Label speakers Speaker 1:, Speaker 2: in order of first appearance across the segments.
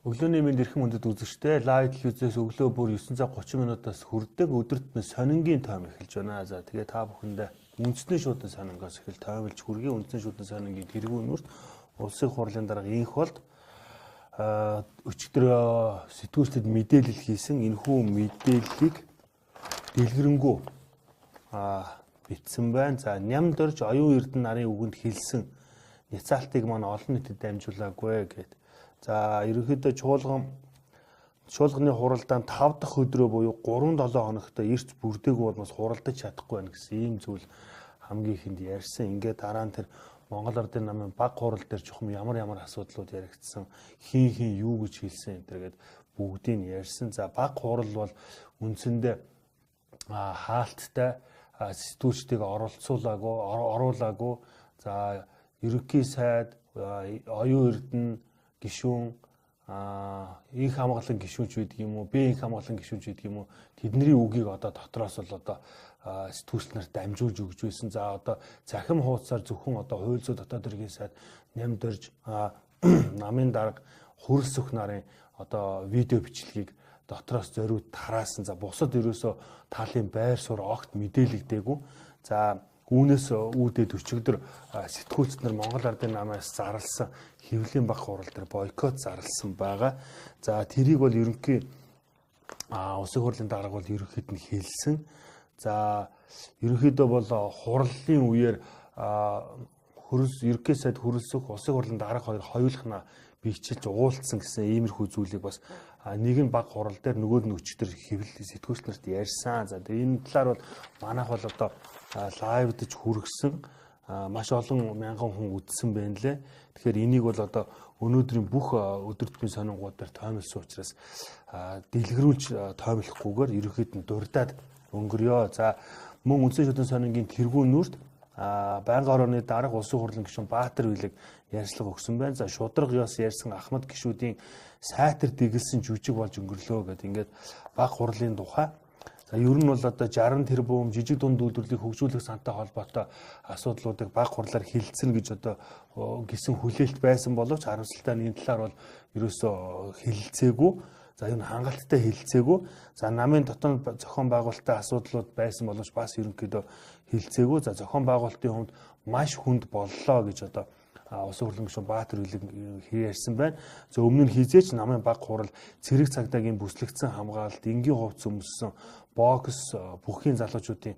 Speaker 1: Өглөөний мэнд эрхэм хүндэт үзэгчдээ лайв телевизээс өглөө бүр 9 цаг 30 минутаас хүрдэг өдөрт нь сонингийн тойм эхэлж байна. За тэгээ та бүхэндээ үндэсний шуудан сонингоос эхэл тоймолж хүргэе. Үндэсний шуудан сонингийн тэргүүн нүрт улсын хурлын дарга инх болд өчигдөр сэтгүүлчдэд мэдээлэл хийсэн. Энэхүү мэдээллийг дэлгэрэнгүй бичсэн байна. За ням дорж оюун эрдэнэ нарын үгэнд хэлсэн няцаалтыг маань олон нийтэд дамжуулаагүй гэд. За ерөнхийдөө чуулганы хуралдаан 5 дахь өдрөө буюу 3-7 хоногт эрт бүрдээгүй болмоос хуралдаж чадахгүй байна гэсэн ийм зүйл хамгийн ихэнд ярьсан. Ингээд дараа нь тэр Монгол Ардын намын баг хурал дээр чухам ямар ямар асуудлууд яригдсан, хин хин юу гэж хэлсэн энэ төр гээд бүгдийг нь ярьсан. За баг хурал бол үндсэндээ хаалттай сэтгүүлчдийг оролцуулаагүй, оруулаагүй. За ерөнхий сайд, оюун эрдэнэ гишүүн, инх хамгаалан гишүүнч байдаг юм уу, бэ инх хамгаалан гишүүнч байдаг юм уу, тэдний үгийг одоо дотроос л одоо сэтгүүлч нарт дамжуулж өгч байсан. За одоо цахим хуудасаар зөвхөн одоо хууль зүйн дотоод хэргийн сайд ням дорж намын дарга хөрөлсөх нарын одоо видео бичлэгийг дотроос зориуд тараасан. За бусад ерөөсөө талын байр суурь огт мэдээлэгдээгүй. За үүнээс үүдээд өчигдөр сэтгүүлч нар Монгол Ардын намаас зарласан хэвлэлийн баг хурал дээр бойкот зарласан байгаа. За тэрийг бол ерөнхий улсын хурлын дарга бол ерөнхийд нь хэлсэн. За ерөнхийдөө бол хурлын үеэр хөрөлс ерөнхий сайд хөрөлсөх улсын хурлын дарга хоёр хоёулахна биечилж уулзсан гэсэн иймэрхүү зүйлийг бас нэг нь баг хурал дээр нөгөөд нь өчтөр хэвлэл сэтгүүлч нарт ярьсан. За тэгээ энэ талаар бол манайх бол одоо лайвдж хүргэсэн, маш олон мянган хүн үзсэн байна лээ. Тэгэхээр энийг бол одоо өнөөдрийн бүх өдөр тутмын сонингууд дээр тоймлсон учраас дэлгэрүүлж тоймлохгүйгээр ерөнхийд нь дурдаад өнгөрөё. За мөн үндсэн шүдэн сонингийн тэргүүн нүрт байнгын орооны дарга улсын хурлын гишүүн Баатар Билэг ярьцлага өгсөн байна. За шударга ёс ярьсан Ахмад гишүүдийн сайтар дэгэлсэн жүжиг болж өнгөрлөө гэдэг ингээд баг хурлын тухай. За ер нь бол одоо 60 тэрбум жижиг дунд үйлдвэрлэлийг хөгжүүлэх сантай холбоотой асуудлуудыг баг хурлаар хилцэн гэж одоо гисэн хүлээлт байсан боловч харамсалтай нь энэ талаар бол ерөөсөө хилцээгүй. За энэ хангалттай хилцээгүй. За намын дотоод зохион байгуулалтын асуудлууд байсан боловч бас ерөнхийдөө хилцээгүй. За зохион байгуулалтын хувьд маш хүнд боллоо гэж одоо улсын хурлын гишүүн Баатар Билэг ярьсан байна. За өмнө нь хизээч намын баг хурал цэрэг цагдаагийн бүслэгдсэн хамгаалалт, энгийн хувцас өмссөн бокс бүхийн залуучуудын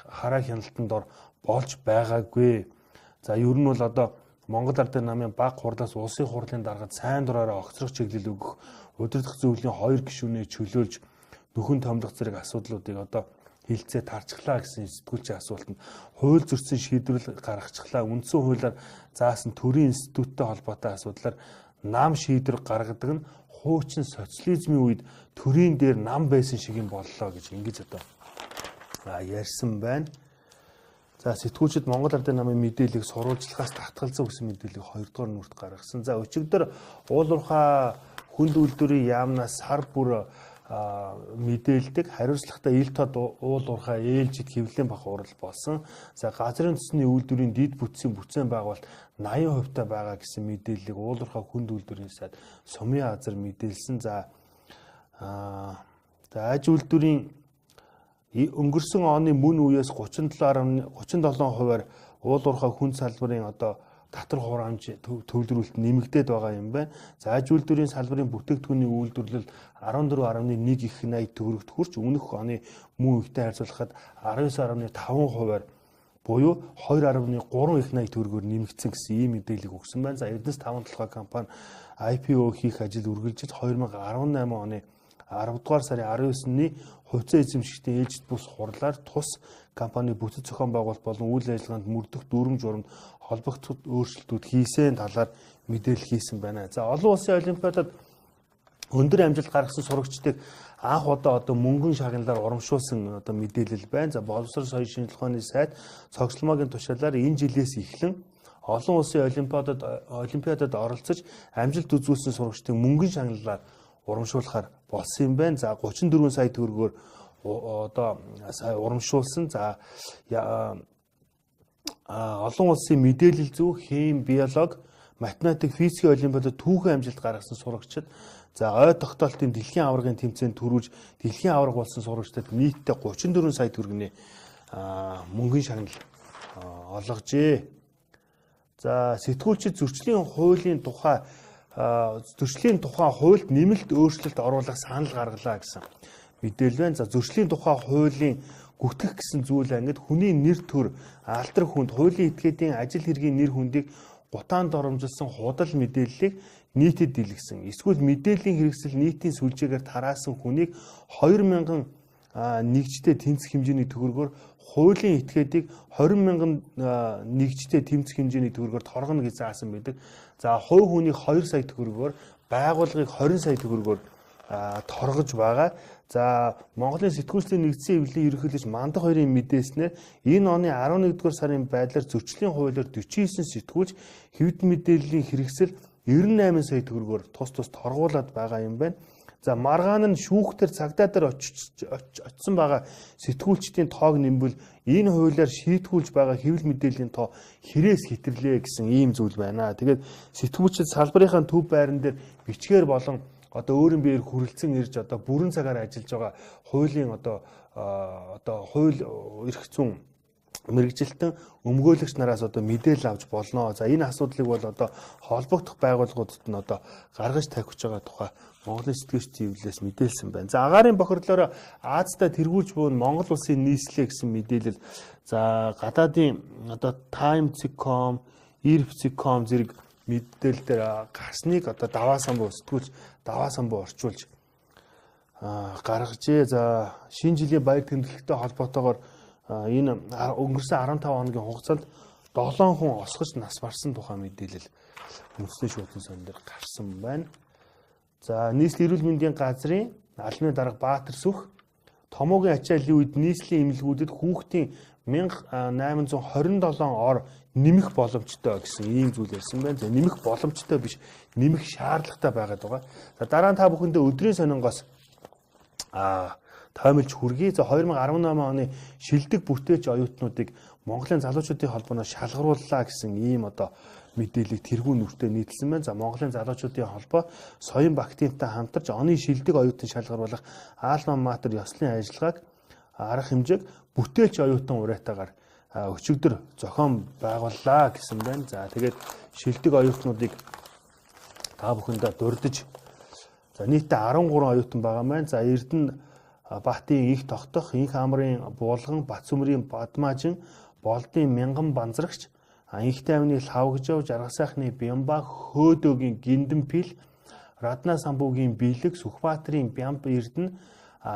Speaker 1: хараа хяналтанд дор болж байгаагүй. За ер нь бол одоо Монгол Ардын намын баг хурлаас улсын хурлын даргад сайн дураараа огцрох чиглэл өгөх, удирдах зөвлөлийн хоёр гишүүнээ чөлөөлж нөхөн томилох зэрэг асуудлуудыг одоо хилцээ тарчглаа гэсэн сэтгүүлчийн асуултанд хууль зөрчсөн шийдвэрлэл гаргачихлаа. Үндсэн хуулиар заасан төрийн институттэй холбоотой асуудлаар нам шийдвэр гаргадаг нь хуучин социализмын үед төрийн дээр нам байсан шиг юм боллоо гэж ингэж одоо ярьсан байна. За сэтгүүлчид Монгол Ардын намын мэдээллийг сурвалжлагаас татгалзан өгсөн мэдээллийг 2 дугаар нүрт гаргасан. За өчигдөр уулуурхай хүнд үйлдвэрийн яамнаас сар бүр мэдээлдэг хариуцлагатай ил тод уулуурхай ээлжид хэвлэлийн бах хурал болсон. За газрын төсний үйлдвэрийн дид бүтцийн бүцээн байгуулалт 80% та байгаа гэсэн мэдээллийг уулуурхай хүнд үйлдвэрийн сайд Сумын азар мэдээлсэн. За за аж үйлдвэрийн өнгөрсөн оны мөн үеэс 37.37%-аар уулуурхай хүнд салбарын одоо татвар хураамж төвлөрүүлэлт нэмэгдээд байгаа юм байна. За аж үйлдвэрийн салбарын бүтээгдэхүүний үйлдвэрлэл 14.1 их 80 төгрөгт хүрч өмнөх оны мөн үетэй харьцуулахад 19.5%-аар буюу 2.3 их 80 төгрөгөөр нэмэгдсэн гэсэн ийм мэдээллийг өгсөн байна. За Эрдэнэс 5 толгой компани IPO хийх ажил үргэлжиж 2018 оны 10 дугаар сарын 19-ний хувьцаа эзэмшигчдийн ээлжит бус хурлаар тус компани бүтэц зохион байгуулалт болон үйл ажиллагаанд мөрдөх дүрм журмд холбогдох өөрчлөлтүүд хийсэн талаар мэдээлэл хийсэн байна. За олон улсын олимпиадад өндөр амжилт гаргасан сурагчдыг анх удаа одоо мөнгөн шагналаар урамшуулсан одоо мэдээлэл байна. За боловсрол соёл шинжилгээ ухааны сайд цогцлмоогийн тушаалаар энэ жилээс эхлэн олон улсын олимпиадад оролцож амжилт үзүүлсэн сурагчдыг мөнгөн шагналаар урамшуулахар болсон юм байна. За 34 сая төгрөгөөр одоо сая урамшуулсан. За олон улсын мэдээлэл зүй, хим, биологи, Математик, физикийн олимпиадад түүхэн амжилт гаргасан сурагчид, за ой тогтоолтын дэлхийн аваргын тэмцээнд түрүүлж дэлхийн аварга болсон сурагчдад нийтдээ 34 сая төгрөгийн мөнгөний шагнал олгожээ. За сэтгүүлчид зөрчлийн хуулийн тухай хуульд нэмэлт өөрчлөлт оруулах санал гаргалаа гэсэн мэдээлэл байна. За зөрчлийн тухай хуулийн гүтгэх гэсэн зүйл ангид хүний нэр төр, алдар хүнд, хуулийн этгээдийн ажил хэргийн нэр хүндийг гутаан доромжилсан худал мэдээллийг нийтэд дэлгэсэн. Эсвэл мэдээллийн хэрэгсэл нийтийн сүлжээгээр тараасан хүнийг 2000 нэгжтэй тэнцэх хэмжээний төгрөгөөр, хуулийн этгээдийг 20,000 нэгжтэй тэмцэх хэмжээний төгрөгөөр торгоно гэж заасан байдаг. За хувь хүнийг 2 сая төгрөгөөр, байгууллагыг 20 сая төгрөгөөр торгож байгаа. За Монголын сэтгүүлчдийн нэгдсэн хэвлэлийн ерөнхийлөгч Мандах хоёрын мэдээснээр энэ оны 11-р сарын байдлаар зөрчлийн хуулиар 49 сэтгүүлч хэвд мэдээллийн хэрэгсэл 98 сая төгрөгөөр тус тус торгуулад байгаа юм байна. За маргаан нь шүүхтэр цагдаа дээр очсон байгаа сэтгүүлчдийн тоог нэмбэл энэ хуулиар шийтгүүлж байгаа хэвлэл мэдээллийн тоо хэрээс хэтэрлээ гэсэн ийм зүйл байна. Тэгээд сэтгүүлчид салбарынхаа төв байран дээр бичгээр болон одоо өөрийн биеэр хүрэлцэн ирж одоо бүрэн цагаар ажиллаж байгаа хуулийн одоо хууль эрх зүйн мэргэжилтэн өмгөөлөгч нараас одоо мэдээлэл авч болно. За энэ асуудлыг бол одоо холбогдох байгууллагуудад нь одоо гаргаж тавих гэж байгаа тухай Монголын сэтгүүлчдийн хэвлэлээс мэдээлсэн байна. За агаарын бохирлоор Азтай тэргүүлж буун Монгол улсын нийслэлээ гэсэн мэдээлэл за гадаадын одоо Time.com, Irf.com зэрэг мэдээлэл дээр гарсныг одоо даваа самбуу сэтгүүлч даваа самбуу орчуулж гаргажээ. За шинэ жилийн баяр тэмдэглэлтэй холбоотойгоор энэ өнгөрсөн 15 хоногийн хугацаанд 7 хүн осгож нас барсан тухай мэдээлэл үндэсний шуудан сон дээр гарсан байна. За нийслэл эрүүл мэндийн газрын албаны дарга Баатар Сүх томоогийн ачааллын үед нийслэлийн эмнэлгүүдэд хүүхдийн 1827 ор нэмэх боломжтой гэсэн ийм зүйл ярьсан байна. За нэмэх боломжтой биш, нэмэх шаардлагатай байгаад байгаа. За дараа нь та бүхэндээ өдрийн сонингоос тоймолж хүргэе. За 2018 оны шилдэг бүтээч оюутнуудыг Монголын залуучуудын холбооноос шалгарууллаа гэсэн ийм одоо мэдээллийг тэргүүн нүртээ нийтлсэн байна. За Монголын залуучуудын холбоо Соён Бактинтай хамтарч оны шилдэг оюутан шалгаруулах Алма Матер ёслолын ажиллагааг арга хэмжээг бүтээлч оюутан уриатаагаар өчигдөр зохион байгууллаа гэсэн байна. За тэгээд шилдэг оюутнуудыг та бүхэндээ дурдж за нийтдээ 13 оюутан байгаа маань. За Эрдэнэ Батын их тогтох, Инх амрын буулган, Батсүмрийн Бадмаажин, Болдын Мянган банзрагч, Инх тайвны Лавгжав, Жаргасайхны Бямба, Хөөдөөгийн Гиндэнпил, Радна самбуугийн Бэлэг, Сүхбаатарын Бямб Эрдэнэ,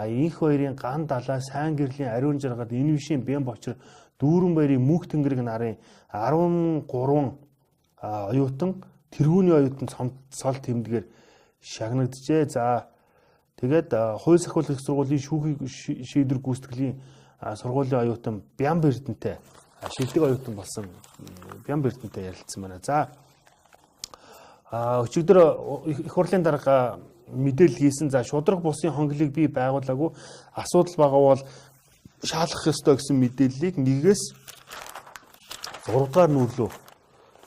Speaker 1: Инх баярын Ган далаа, Сайн гэрлийн Ариун жаргал, Инвшийн Бямб очир, Дүүрэн баярын Мөнх тэнгэрэг нарын 13 оюутан тэргүүний оюутан цол тэмдгээр шагнагджээ. За тэгээд хууль сахиулах их сургуулийн шүүхийн шийдвэр гүйцэтгэлийн сургуулийн оюутан Бямб Эрдэнэтэй шилдэг оюутан болсон Бямб Эрдэнэтэй ярилцсан байна. За өчигдөр их хурлын дарга мэдээлэл хийсэн. За шударга бусын хонглыг би байгуулаагүй, асуудал байгаа бол шаалгах ёстой гэсэн мэдээллийг 1-ээс 6 дугаар нүүрлөө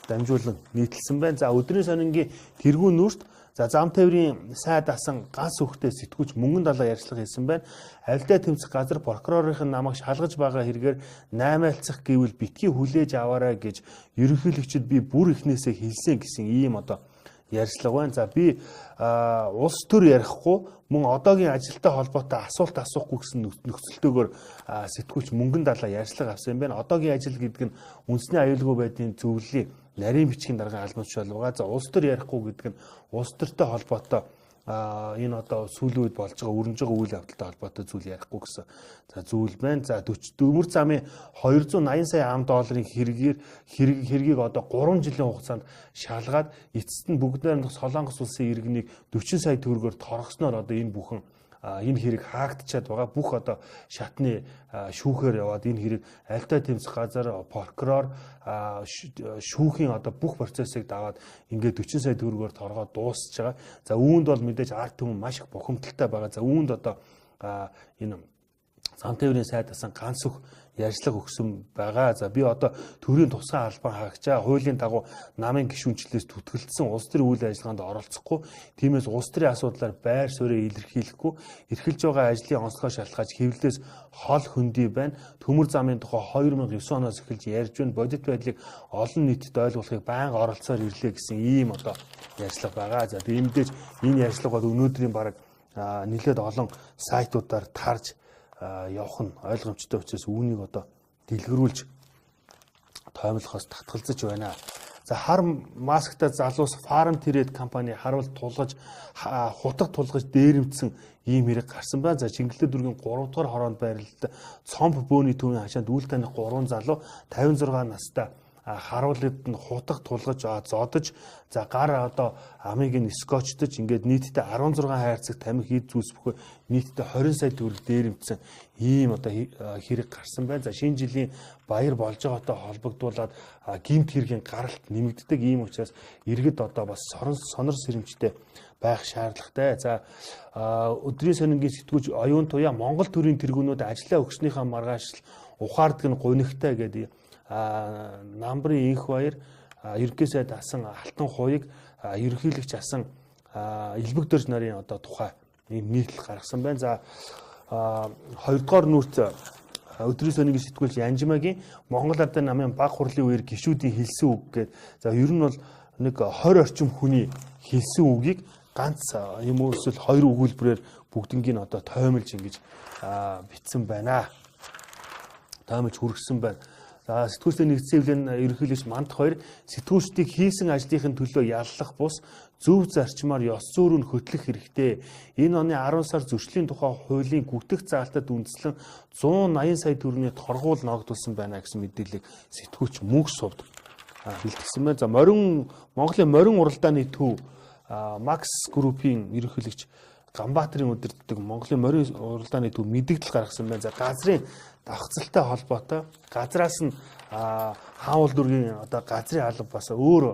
Speaker 1: дамжуулан нийтэлсэн байна. За өдрийн сонингийн тэргүүн нүрт за зам тээврийн сайд асан ганц үхтэй сэтгүүлч мөнгөн далаа ярьцлага хийсэн байна. Авилдаа тэмцэх газар прокурорын намайг шалгаж байгаа хэрэгээр наймаалцах гэвэл битгий хүлээж аваарай гэж ерөнхийлөгчд би бүр эхнээсээ хэлсэн гэсэн ийм одоо ярьцлага байна. За би улс төр ярихгүй мөн одоогийн ажилтай холбоотой асуулт асуухгүй гэсэн нөхцөлтэйгээр сэтгүүлч мөнгөн далаа ярьцлага авсан юм байна. Одоогийн ажил гэдэг нь үндэсний аюулгүй байдлын зөвлөлийн нарийн бичгийн даргын албан тушаал байгаа. За улс төр ярихгүй гэдэг нь улс төртэй холбоотой энэ одоо сүүлийн үед болж байгаа өрнөж байгаа үйл явдалтай холбоотой зүйл ярихгүй гэсэн за зүйл байна. За 40 төмөр замын 280 сая ам долларын хэргийг одоо 3 жилийн хугацаанд шалгаад эцэст нь бүгд найрамдах Солонгос улсын иргэнийг 40 сая төгрөгөөр торгосноор одоо энэ бүхэн энэ хэрэг хаагдчиад байгаа. Бүх одоо шатны шүүхээр яваад энэ хэрэг альтай тэмцэх газар, прокурор, шүүхийн одоо бүх процессыг даваад ингээд 40 сая төгрөгөөр торгоод дуусч байгаа. За үүнд бол мэдээж ард түмэн маш их бухимдалтай байгаа. За үүнд одоо энэ Зам тээврийн сайд асан ганц өх ярьцлага өгсөн байгаа. За би одоо төрийн тусгай албан хаагчаа хуулийн дагуу намын гишүүнчлэлээс түтгэлдсэн улс төрийн үйл ажиллагаанд оролцохгүй. Тиймээс улс төрийн асуудлаар байр суурийг илэрхийлэхгүй, эрхэлж байгаа ажлын онцгой шалтгаалж хэвлэлээс хол хөндөй байна. Төмөр замын тухай 2009 оноос эхэлж ярьж байна. Бодит байдлыг олон нийтэд ойлгуулахыг байнга оролцоор ирлээ гэсэн ийм одоо ярьцлага байгаа. За тийм мэдээж энэ ярьцлага бол өнөөдрийн бараг нэлээд олон сайтуудаар тарж явах нь ойлгомжтой учраас үүнийг одоо дэлгэрүүлж тоомлохоос татгалзаж байна. За хар масктай залуус Farm Trade компани харуул тулгаж хутга тулгаж дээрэмдсэн ийм хэрэг гарсан байна. За Чингэлтэй дүүргийн 3 дугаар хороонд байрлалтай Цомп бөөний төвийн хашаанд үйл таних 3 залуу 56 настай харуулд нь хутга тулгаж зодож, за гар одоо амыг нь скотчдож ингээд нийтдээ 16 хайрцаг тамхи ид зүйлс бүхий нийтдээ 20 сая төгрөг дээрэмдсэн ийм одоо хэрэг гарсан байна. За шинэ жилийн баяр болж байгаатай холбогдуулаад гэмт хэргийн гаралт нэмэгддэг. Ийм учраас иргэд одоо бас сонор сэрэмжтэй байх шаардлагатай. За өдрийн сонингийн сэтгүүлч Оюун Туяа Монгол төрийн тэргүүнүүд ажлаа өгснийхаа маргааш ухаардаг нь гунигтай гэдэг Намбрын инх баяр ерөнхий сайд асан Алтан хуйг ерөнхийлөгч асан Илбэг дөрж нарын одоо тухай ийм нийтлэл гаргасан байна. За хоёрдугаар нүрт өдрийн сонингийн сэтгүүлч Янжмагийн Монгол Ардын намын баг хурлын үеэр гишүүдийн хэлсэн үг гээд за ер нь бол нэг 20 орчим хүний хэлсэн үгийг ганц юм уу эсвэл хоёр өгүүлбэрээр бүгднгийг одоо тоомлж ингэж бичсэн байна. Тоомлж хүргэсэн байна. За сэтгүүлчдийн нэгдсэн хэвлэлийн ерөнхийлөгч Мандах хоёр сэтгүүлчдийг хийсэн ажлынхын төлөө яллах бус зөв зарчмаар ёс зүйр нь хөтлөх хэрэгтэй. Энэ оны 10 сар зөрчлийн тухай хуулийн гүтэх заалтад үндэслэн 180 сая төгрөгийн торгуул ногдуулсан байна гэсэн мэдээллийг сэтгүүлч Мөнх сувд бэлтгэсэн байна. За морин Монголын морин уралдааны төв Макс группийн ерөнхийлөгч Ганбаатарын удирддаг Монголын морин уралдааны төв мэдэгдэл гаргасан байна. За газрын давхцалтай холбоотой газраас нь хаан улдүргийн одоо газрын алба бас өөр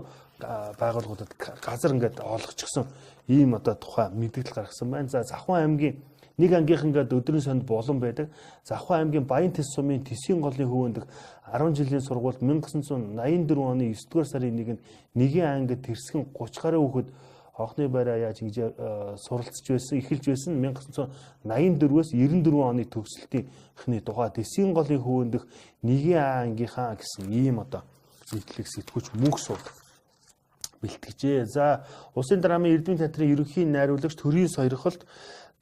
Speaker 1: байгууллагуудад газар ингээд олгочихсон ийм одоо тухай мэдэгдэл гаргасан байна. За Завхан аймгийн нэг ангийнхан ингээд өдрийн сонд булан байдаг. Завхан аймгийн Баян тэс сумын Тэсийн голын хөвөнд 10 жилийн сургуульд 1984 оны 9 дугаар сарын 1-нд нэгэн ангид тэрсгэн 30 гаруй хүүхэд анхны байраа яаж ингэж суралцж байсан, эхэлж байсан 1984-өөс 94 оны төгсөлтийнхний тухай Тэсийн голын хөвөндөх нэгэн ангийнхаа гэсэн ийм одоо нийтлэг сэтгүүлч Мөнх сууд бэлтгэжээ. За Улсын драмын Эрдмийн театрын ерөнхий найруулагч Төрийн сойрхолт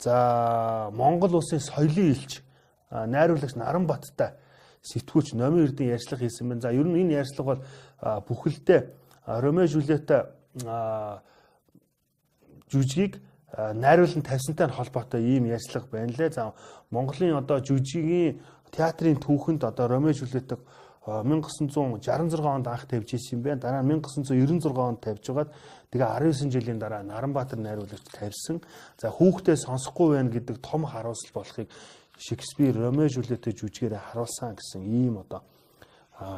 Speaker 1: за Монгол улсын соёлын элч найруулагч Наранбаттай сэтгүүлч Номын Эрдэнэ ярьцлага хийсэн байна. За ер нь энэ ярьцлага бол бүхэлдээ Ромео Жюльетта жүжигийг найруулан тавьсантай нь холбоотой ийм ярьцлага байна лээ. За Монголын одоо жүжигийн театрын түүхэнд одоо Ромео Жюльеттаг 1966 онд анх тавьж ирсэн юм байна. Дараа нь 1996 онд тавьж байгаад тэгээ 19 жилийн дараа Наранбаатар найруулагч тавьсан. За хүүхдээ сонсохгүй байна гэдэг том харуулсал болохыг Шекспир Ромео Жюльеттэй жүжигээр харуулсан гэсэн ийм одоо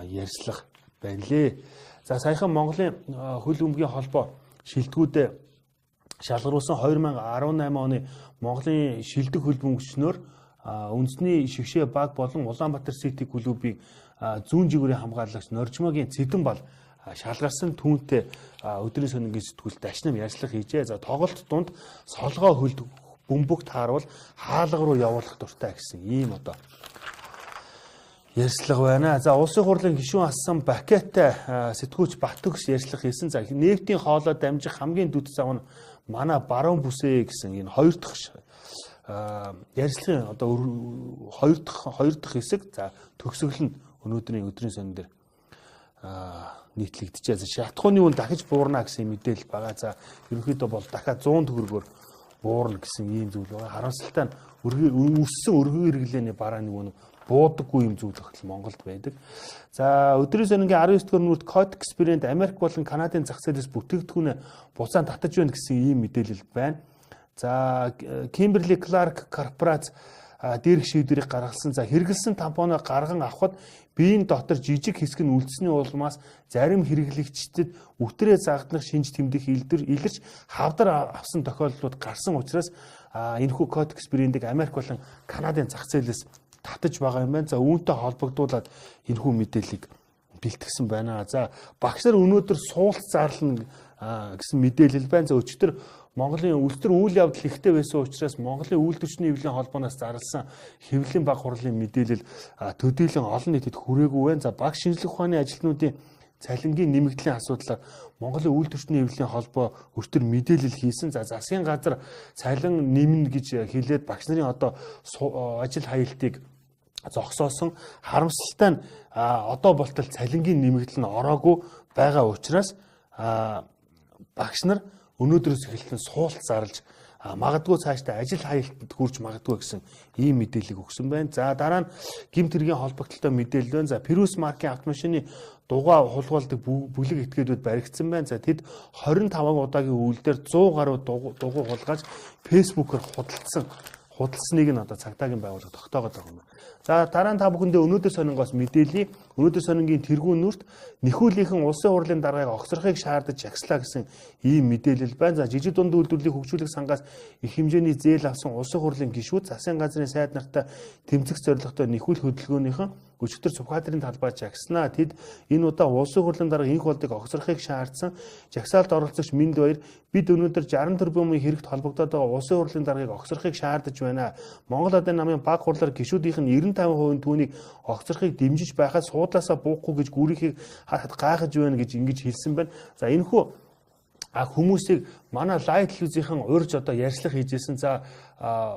Speaker 1: ярьцлага байна лээ. За саяхан Монголын хөл бөмбөгийн холбоо шилдэгүүдээ шалгаруулсан 2018 оны Монголын шилдэг хөл бөмбөгчнөр үндэсний шигшээ баг болон Улаанбаатар Сити клубын зүүн жигүүрийн хамгаалагч Норжмогийн Цэдэн бал шалгарсан түүнтэй өдрийн сонингийн сэтгүүлд ашнам ярьцлага хийжээ. За тоглолт дунд солгоо хөлд бөмбөг тааруул хаалга руу явуулах дуртай гэсэн ийм одоо ярьцлага байна. За улсын хурлын гишүүн асан Бакетай сэтгүүлч Батөгс ярьцлага хийсэн. За нефтийн хоолой дамжих хамгийн дүд зам нь манай баруун бүсээ гэсэн энэ хоёр дахь ярьцлагын одоо хоёр дахь хэсэг за төгсгөл нь өнөөдрийн өдрийн сонин дээр нийтлэгдэжээ. За шатхууны үн дахиж буурна гэсэн мэдээлэл байгаа. За ерөнхийдөө бол дахиад 100 төгрөгөөр буурна гэсэн ийм зүйл байгаа. Харамсалтай нь өссөн өргөн хэрэглээний бараа нэг үн буудаггүй юм зүйл өгтөл Монголд байдаг. За өдрийн сонингийн 19 дугаар нүрт Codex брэнд Америк болон Канадын зах зээлээс бүтээгдэхүүнээ буцаан татаж байна гэсэн ийм мэдээлэл байна. За Kimberly Clark корпорац дээрх шийдвэрийг гаргасан. За хэрэгэлсэн тампоноо гарган авахд биеийн дотор жижиг хэсэг нь үлдсэний улмаас зарим хэрэглэгчдэд үтрээ загданах шинж тэмдэг илэрч хавдар авсан тохиолдлууд гарсан учраас Энэхүү Kotex брендийг Америк болон Канадын зах зээлээс татаж байгаа юм байна. За үүнтэй холбогдуулаад энэхүү мэдээллийг бэлтгэсэн байна. За багш нар өнөөдөр суулт зарлана гэсэн мэдээлэл байна. За өчигдөр Монголын улс төр үйл явдал ихтэй байсан учраас Монголын үйлдвэрчний хэвлэлийн холбооноос зарласан хэвлэлийн баг хурлын мэдээлэл төдийлөн олон нийтэд хүрээгүй байна. За баг шинжлэх ухааны ажилтнуудын цалингийн нэмэгдлийн асуудлаар Монголын үйлдвэрчний хэвлэлийн холбоо өчтөр мэдээлэл хийсэн. За засгийн газар цалин нэмнэ гэж хэлээд багш нарын одоо ажил хаялтыг зогсоосон. Харамсалтай нь одоо болтол цалингийн нэмэгдэл нь ороогүй байгаа учраас багш нар өнөөдрөөс эхэлсэн суулт зарлж магадгүй цаашдаа ажил хаялтанд хүрч магадгүй гэсэн ийм мэдээллийг өгсөн байна. За дараа нь гэмт хэргийн холбогдлолтой мэдээлэл байна. За Prius маркийн автомашины дугаа хулгайлдаг бүлэг этгээдүүд баригдсан байна. За тэд 25 удаагийн үйлдэлээр 100 гаруй дугуй хулгайлж Facebook-оор худалдсаныг нь одоо цагдаагийн байгууллага тогтоогод байгаа юм байна. За дараа нь та бүхэндээ өнөөдөр сонингоос мэдээлье. Өнөөдөр сонингийн тэргүүн нүрт нэхүүлийнхэн улсын хурлын даргаыг огцрохыг шаардаж жагслаа гэсэн ийм мэдээлэл байна. За жижиг дунд үйлдвэрлэлийг хөгжүүлэх сангаас их хэмжээний зээл авсан улсын хурлын гишүүд засгийн газрын сайд нартай тэмцэх зорилготой нэхүүл хөдөлгөөнийхэн өчигдөр Сүхбаатарын талбай жагснаа. Тэд энэ удаа улсын хурлын дарга инх болдыг огцрохыг шаардсан. Жагсаалд оролцогч Минд Баяр бид өнөөдөр 60 тэрбумын хэрэгт холбогдоод байгаа улсын хурлын даргаыг огцрохыг шаардаж байна. Монгол Одын намын баг хурлаар гишүүдийнх нь 95% нь түүнийг огцрохыг дэмжиж байхад суудлаасаа буухгүй гэж гүрийнхийг харахад гайхаж байна гэж ингэж хэлсэн байна. За энэхүү хүмүүсийг манай лайв телевизийнхэн урьж одоо ярьцлага хийжсэн. За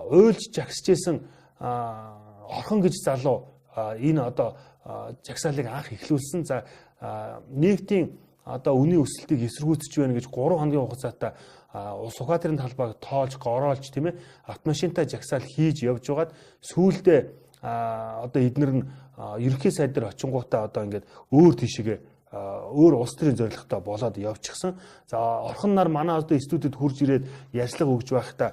Speaker 1: уйлж жагсажсэн орхон гэж залуу энэ одоо жагсаалыг анх эхлүүлсэн. За нефтийн одоо үнийн өсөлтийг эсэргүүцэж байна гэж 3 хоногийн хугацаатай Сүхбаатарын талбайг тоолж, гороолж тийм автомашинтай жагсаал хийж явж байгаад сүүлдээ одоо эднэр нь ерөнхий сайд дээр очингуудаа одоо ингээд өөр тийшээгээ өөр улс төрийн зорилготой болоод явчихсан. За орхон нар манай одоо студид хурж ирээд ярьцлага өгж байхдаа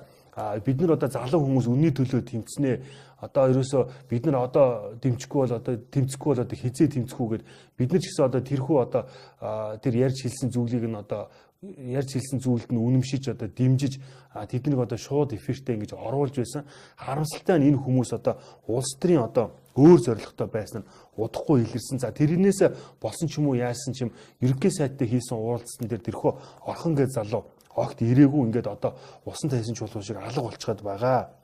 Speaker 1: бид нар одоо залуу хүмүүс үнний төлөө тэмцнэ. Одоо ерөөсөө бид нар одоо дэмжихгүй бол одоо тэмцэхгүй бол одоо хизээ тэмцэх үү гэд бид нар ч гэсэн одоо тэрхүү одоо тэр ярьж хэлсэн зүйлийг нь одоо ярьж хэлсэн зүйлд нь үнэмшиж одоо дэмжиж тэднийг одоо шууд эфиртээ ингэж оруулж байсан. Харамсалтай нь энэ хүмүүс одоо улс төрийн одоо өөр зорилготой байсан нь удахгүй илэрсэн. За тэрнээс болсон ч юм уу яасан ч юм ерөнхий сайдтай хийсэн уулзалтан дээр тэрхүү орхон гэж залуу огт ирээгүй ингээд одоо усан тайсан чулуу шиг алга болчиход байгаа.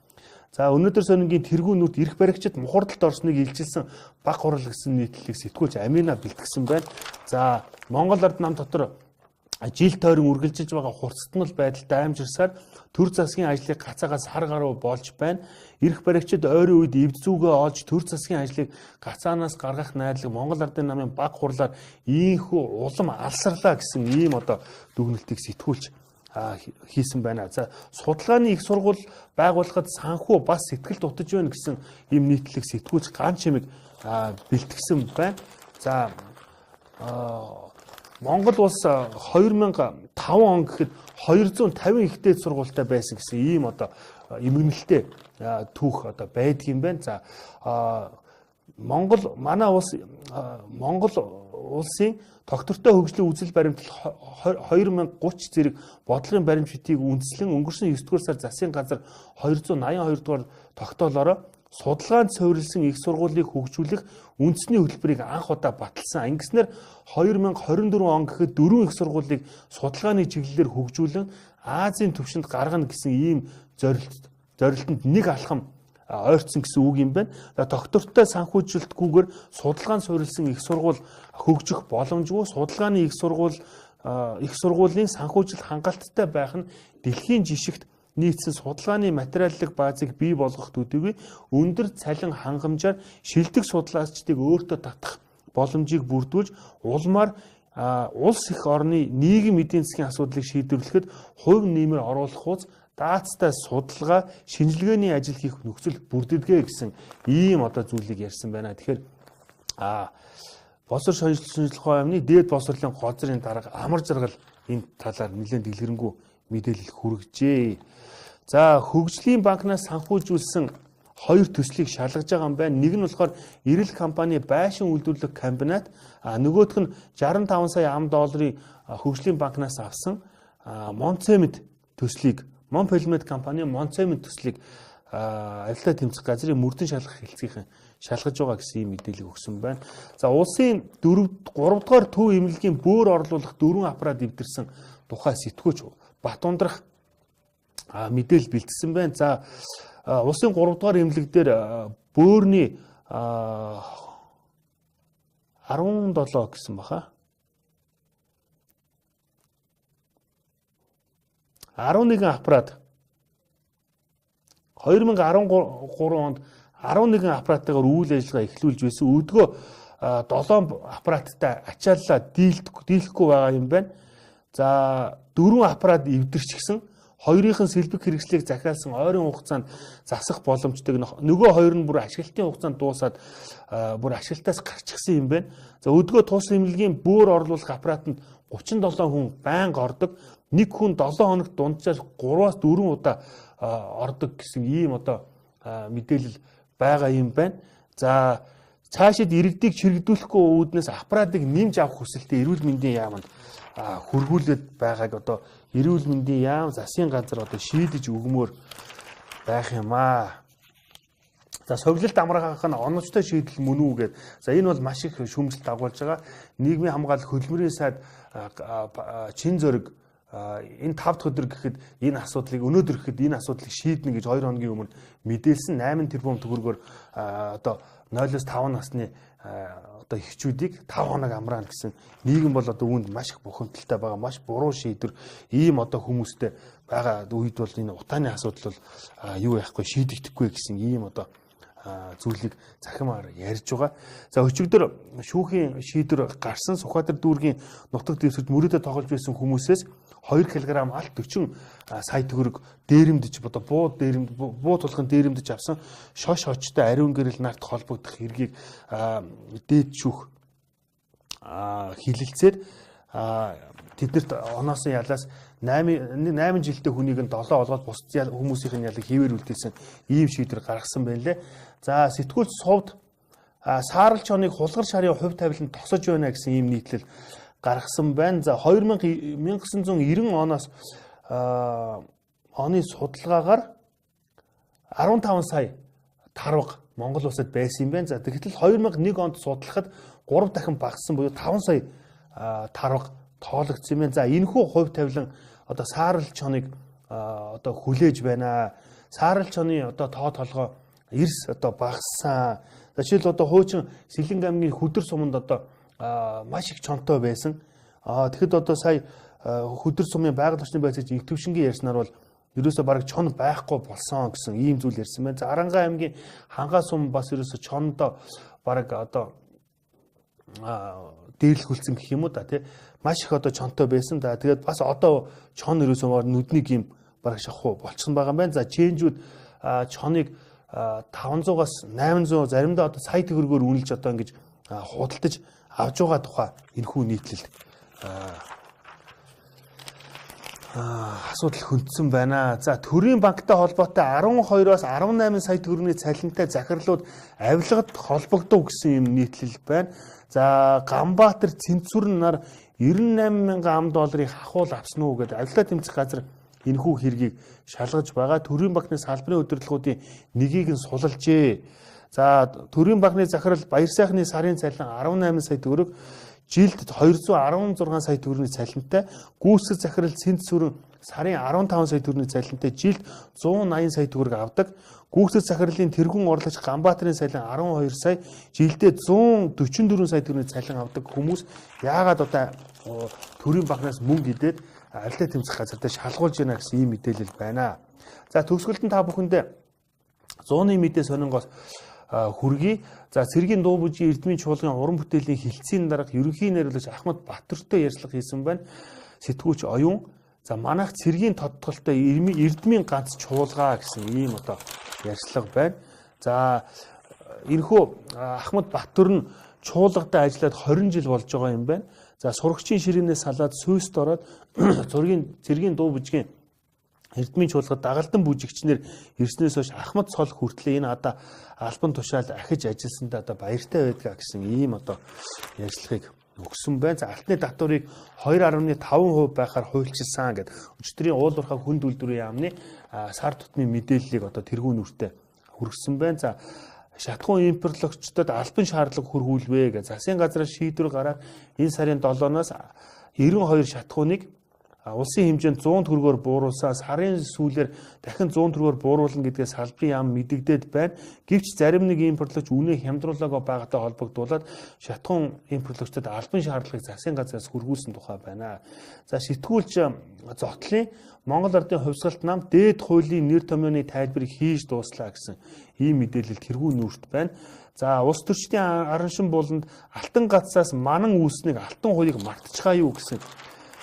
Speaker 1: За өнөөдөр сонингийн тэргүүн нүрт эрх баригчид мухардалд орсныг илчилсэн баг хурал гэсэн нийтлэлийг сэтгүүлч Амина бэлтгэсэн байна. За Монгол ард нам дотор жил тойрон үргэлжилж байгаа хурцтмал байдал даймжирсаар төр засгийн ажлыг гацаагаас сар гаруй болж байна. Эрх баригчид ойрын үед эвд зүгээ олж төр засгийн ажлыг гацаанаас гаргах найдлага Монгол Ардын намын баг хурлаар ийхүү улам алсарлаа гэсэн ийм одоо дүгнэлтийг сэтгүүлч хийсэн байна. За судалгааны их сургууль байгуулахад санхүү бас сэтгэл дутаж байна гэсэн ийм нийтлэлийг сэтгүүлч Ган чимэг бэлтгэсэн байна. За Монгол улс 2005 он гэхэд 250 ихтэй сургуультай байсан гэсэн ийм одоо эмгэнэлтэй түүх одоо байдгийн байна. За Монгол манай улс Монгол улсын тогтвортой хөгжлийн үзэл баримтлал 2030 зэрэг бодлогын баримтчдыг үндэслэн өнгөрсөн 9 дугаар сар засгийн газар 282 дугаар тогтоолоороо судалгаанд суурилсан их сургуулийг хөгжүүлэх үндэсний хөтөлбөрийг анх удаа баталсан. Ингэснээр 2024 он гэхэд 4 их сургуулийг судалгааны чиглэлээр хөгжүүлэн Азийн түвшинд гаргана гэсэн ийм зорилтод нэг алхам ойрцсон гэсэн үг юм байна. Доктортой санхүүжилтгүйгээр судалгаанд суурилсан их сургууль хөгжих боломжгүй. Судалгааны их сургуулийн санхүүжилт хангалттай байх нь дэлхийн жишгт нийцсэн судалгааны материаллык баазыг бий болгох төдийгүй өндөр цалин хангамжаар шилдэг судлаачдыг өөртөө татах боломжийг бүрдүүлж улмаар улс их орны нийгэм эдийн засгийн асуудлыг шийдвэрлэхэд хувь нэмэр оруулах уз даацтай судалгаа, шинжилгээний ажил хийх нөхцөл бүрддэг гэсэн ийм одоо зүйлийг ярьсан байна. Тэгэхээр боловсрол шинжлэх ухааны дээд боловсролын газрын дарга Амар Жаргал энэ талаар нэлээд дэлгэрэнгүй мэдээлэл хүргэжээ. За хөгжлийн банкнаас санхүүжүүлсэн хоёр төслийг шалгаж байгаа юм байна. Нэг нь болохоор Эрэл компани байшин үйлдвэрлэх комбинат, нөгөөх нь 65 сая ам долларын хөгжлийн банкнаас авсан Монцемэд төслийг Монполимед компани Монцемент төслийг авилтаа тэмцэх газрын мөрдөн шалгах хэлцгийнхэн шалгаж байгаа гэсэн ийм мэдээлэл өгсөн байна. За улсын 4 3 дугаар төв эмнэлгийн бөөр орлуулах 4 аппарат эвдэрсэн тухай сэтгүүлч Батундрах мэдээлэл бэлдсэн байна. За улсын 3 дугаар эмнэлэг дээр бөөрний 17 гэсэн баха. 11 аппарат 2013 онд 11 аппараттайгаар үйл ажиллагаа эхлүүлж байсан. Өдгөө 7 аппараттай ачааллаа дийлэхгүй байгаа юм байна. За 4 аппарат эвдэрчихсэн. Хоёрын сэлбэг хэрэгслийг захиалсан ойрын хугацаанд засах боломжтой. Нөгөө хоёр нь бүр ашиглалтын хугацаанд дуусаад бүр ашиглалтаас гарчихсан юм байна. За өдгөө тус эмнэлгийн бөөр орлуулах аппаратанд 37 хүн байнга ордог. Нэг хүн 7 хоногт дунджаар 3-аас 4 удаа ордог гэсэн ийм одоо мэдээлэл байгаа юм байна. За цаашид иргэдийг чирэгдүүлэхгүй үүднээс аппаратыг нэмж авах хүсэлтэд эрүүл мэндийн яамд хөргүүлээд байгааг одоо эрүүл мэндийн яам засгийн газар одоо шийдэж өгмөр байх юм аа. За совилолт амраахах нь оновчтой шийдэл мөн үү гэд. За энэ бол маш их шүүмжлэлт дагуулж байгаа. Нийгмийн хамгаалал хөдөлмөрийн сайд чин зориг энэ 5 дахь өдөр гэхэд энэ асуудлыг өнөөдөр гэхэд энэ асуудлыг шийднэ гэж 2 хоногийн өмнө мэдээлсэн. 8 тэрбум төгрөгөөр одоо 0-5 насны одоо эхчүүдийг 5 хоног амраана гэсэн нийгэм бол одоо үүнд маш их бухимдалтай байгаа, маш буруу шийдвэр ийм одоо хүмүүстэй байгаа үед бол энэ утааны асуудал бол юу яахгүй шийдэгдэхгүй гэсэн ийм одоо зүйлийг захимаар ярьж байгаа. За өчигдөр шүүхийн шийдвэр гарсан. Сүхбаатар дүүргийн нутаг дэвсгэрт мөрөөдө тоглож байсан хүмүүсээс 2 кг алт 40 сая төгрөг дээрэмдэж одоо буу тулгын дээрэмдэж авсан шош очтой ариун гэрэл нарт холбогдох хэргийг дээд шүүх хилэлцээд тэднэрт оноосон ялаас 8 жилдээ хүнийг нь 7 олгоод бусад хүмүүсийн ялыг хിവэр үлдээсэн ийм шийдвэр гаргасан байна лээ. За сэтгүүлч сувд саарал чоныг хулгар шарын хувь тавиланд тосож байна гэсэн ийм нийтлэл гаргасан байна. За 1990 оноос оны судалгаагаар 15 сая тарвага Монгол улсад байсан юм байна. За тэгэхтэл 2001 онд судлахад 3 дахин багассан буюу 5 сая тарвага тоологдсон юм байна. За энэхүү хувь тавилан одоо саарал чоныг одоо хүлээж байна. Саарал чоны одоо тоо толгой эрс одоо багассан. За жишээл одоо хуучин Сэлэнг аймгийн Хүдэр суманд одоо маш их чонтой байсан. Тэгэхэд одоо сая Хүдэр сумын байгаль орчны байцаагч их төвшингийн ярьснаар бол ерөөсөө бараг чон байхгүй болсон гэсэн ийм зүйл ярьсан байна. За Аранга аймгийн Хангай сум бас ерөөсөө чондоо бараг одоо дээрлэхүүлсэн гэх юм уу да тий. Маш их одоо чонтой байсан. За тэгээд бас одоо чон ерөөсөө нүднийг юм бараг шахуу болчихсон байгаа юм байна. За чэнжүүд чоныг 500-аас 800 заримдаа одоо сая төгрөгөөр үнэлж одоо ингэж худалдаж авж байгаа тухай энэхүү нийтлэл асуудал хөндсөн байна. За төрийн банктай холбоотой 12-оос 18 сая төгрөгийн цалинтай захирлууд авилгад холбогдов гэсэн юм нийтлэл байна. За Ганбаатар Цэнцүрэн нар 98 мянган ам долларын хахуул авсан уу гэдээ авилгаа тэмцэх газар энэхүү хэргийг шалгаж байгаа. Төрийн банкны салбарын удирдлагуудын нэгийг нь сулалжээ. За төрийн банкны захирал Баярсайхны сарын цалин 18 сая төгрөг, жилд 216 сая төгрөгийн цалинтай, гүйцэтгэх захирал Цэнцүрэн сарын 15 сая төгрөгийн цалинтай, жилд 180 сая төгрөг авдаг. Гүйцэтгэх захирлын тэргүүн орлогч Ганбаатарын цалин 12 сая, жилдээ 144 сая төгрөгийн цалин авдаг хүмүүс яагаад одоо төрийн банкнаас мөнгө идээд авилгаа тэмцэх газар дээр шалгуулж байна гэсэн ийм мэдээлэл байна. За төгсгөлд нь та бүхэндээ зууны мэдээ сонингоос хүргэе. За цэргийн дуу бүжгийн Эрдмийн чуулган уран бүтээлийн хилцээний дарга ерөнхий найруулагч Ахмад Батөртэй ярьцлага хийсэн байна. Сэтгүүлч Оюун. За манайх цэргийн тодтголтой Эрдмийн ганц чуулгаа гэсэн ийм одоо ярьцлага байна. За энэхүү Ахмад Батөр нь чуулгадаа ажиллаад 20 жил болж байгаа юм байна. За сурагчийн ширээнээс салаад сүйст ороод цэргийн дуу бүжгийн Эрдмийн чуулгад дагалдан бүжигчнэр ирснээс хойш Ахмад цол хүртлээ энэ одоо албан тушаал ахиж ажилласандаа одоо баяртай байдгаа гэсэн ийм одоо ярьцлагыг өгсөн байна. За алтны татварыг 2.5% байхаар хуульчилсан гэдэг. Өчигдрийн уул уурхай хүнд үйлдвэрийн яамны сар тутмын мэдээллийг одоо тэргүүн нүртээ хүргэсэн байна. За шатхуун импортлогчдод албан шаардлага хүргүүлвэ гэж засгийн газраас шийдвэр гараад энэ сарын 7-оос 92 шатхууныг улсын хэмжээнд 100 төгрөгөөр бууруулсан, сарын сүүлээр дахин 100 төгрөгөөр бууруулна гэдгээ салбарын яам мэдэгдээд байна. Гэвч зарим нэг импортлогч үнэ хямдруулаагүй байгаатай холбогдуулаад шатхуун импортлогчдод албан шаардлагыг засгийн газраас хүргүүлсэн тухай байна. За сэтгүүлч Зотлын Монгол Ардын хувьсгалт нам дээд хуулийн нэр томьёоны тайлбарыг хийж дууслаа гэсэн ийм мэдээлэл тэргүүн нүүрт байна. За улс төрчдийн араншин буланд алтан гацаас манан үүснийг алтан хуйг мартчихаа юу гэсэн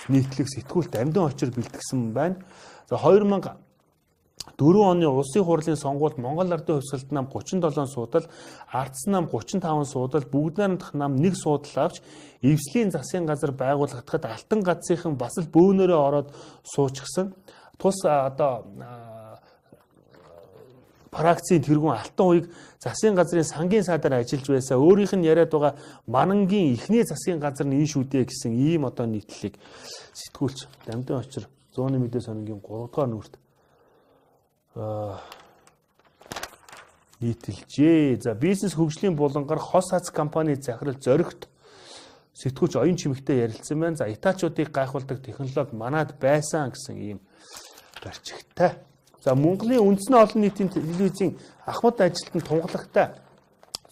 Speaker 1: нийтлэг сэтгүүлт Амьдан очир бэлтгэсэн байна. За 2004 оны улсын хурлын сонгуульд Монгол Ардын хувьсгалт нам 37 суудал, Ардсан нам 35 суудал, Бүгд найрамдах нам 1 суудал авч эвслийн засгийн газар байгуулагдахад алтан гацынхан бас л бөөнөрөө ороод суучихсан. Тус одоо фракцийн тэргүүн алтан хуйг засгийн газрын сангийн саадаар ажиллаж байсан. Өөрийнх нь яриад байгаа манангийн эхний засгийн газар нь энэ шүү дээ гэсэн ийм одоо нийтлэлийг сэтгүүлч Дамдын очир 100-ны мэдээ сонингийн 3 дугаар нүрт нийтэлжээ. За бизнес хөгжлийн булангаар хос хаз компани захирал Зоригт сэтгүүлч Оюун Чимэгтэй ярилцсан байна. За Италичуудыг гайхуулдаг технологи манад байсан гэсэн ийм гарчигтай. За Монголын үндэсний олон нийтийн телевизийн ахмад ажилтан тунгалагтай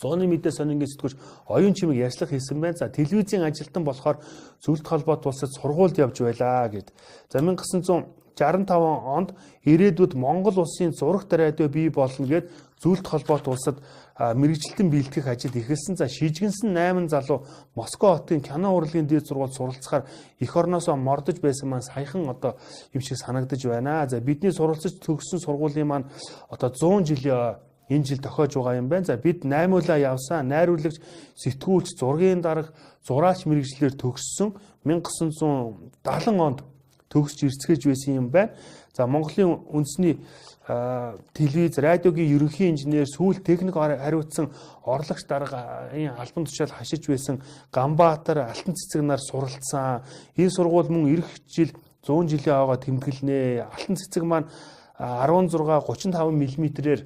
Speaker 1: зооны мэдээ сонингийн сэтгүүлч Оюун Чимэг ярьцлага хийсэн байна. За телевизийн ажилтан болохоор зөвлөлт холбоот улсад сургуульд явж байлаа гэд. За 1965 онд ирээдүйд Монгол улсын зурагт радио бий болно гэд зөвлөлт холбоот улсад мэргэжилтэн бэлтгэх ажил эхэлсэн. За шижгэнсэн 8 залуу Москва хотын кино урлагийн дээд сургуульд суралцахаар эх орноосоо мордож байсан маань саяхан одоо юм шиг санагдаж байна. За бидний суралцаж төгссөн сургуулийн маань одоо 100 жилийн энэ жил тохиож байгаа юм байна. За бид наймуулаа явсан, найруулагч, сэтгүүлч, зургийн дарга, зураач мэргэжлээр төгссөн 1970 онд төгсч ирцгээж байсан юм байна. За Монголын үндэсний телевиз, радиогийн ерөнхий инженер, сүүл техник хариуцсан орлогч даргын албан тушаал хашиж байсан Ганбаатар, Алтан цэцэг нар суралцсан. Энэ сургууль мөн ирэх жил 100 жилийн аваа тэмдэглэнэ. Алтан цэцэг маань 16 35 мм-ээр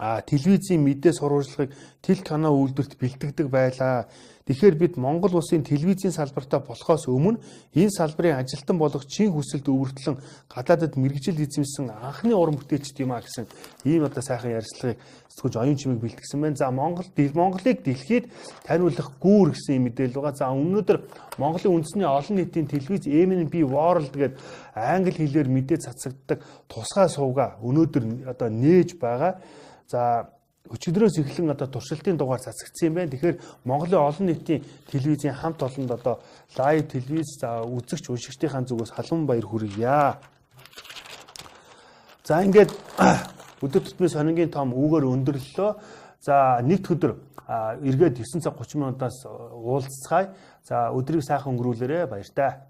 Speaker 1: телевизийн мэдээ сурвалжлагыг тэл кино үйлдвэрт бэлтгэдэг байлаа. Тэгэхээр бид Монгол улсын телевизийн салбартаа болохоос өмнө энэ салбарын ажилтан болох чин хүсэлд өвөртлөн гадаадад мэргэжил эзэмшсэн анхны уран бүтээлчд юм а гэсэн ийм одоо сайхан ярилцлагыг сэтгүүлч Оюун Чимэг бэлтгэсэн байна. За Монголыг дэлхийд таниулах гүүр гэсэн ийм мэдээлэл байгаа. За өнөөдөр Монголын үндэсний олон нийтийн телевиз MNB World гэдэг англи хэлээр мэдээ цацагддаг тусгай сувга өнөөдөр одоо нээж байгаа. За өчигдрөөс эхлэн одоо туршилтын дугаар цацагдсан юм байна. Тэгэхээр Монголын олон нийтийн телевизийн хамт олонд одоо лайв телевиз за үзэгч уншигчдийнхаа зүгээс халуун баяр хүргье. За ингээд өдөр тутмын сонингийн том үүгээр өндөрлөлөө. За нэгд өдөр эргээд 9 цаг 30 минутаас уулзцгаая. За өдрийг сайхан өнгөрүүлээрэ, баяртай.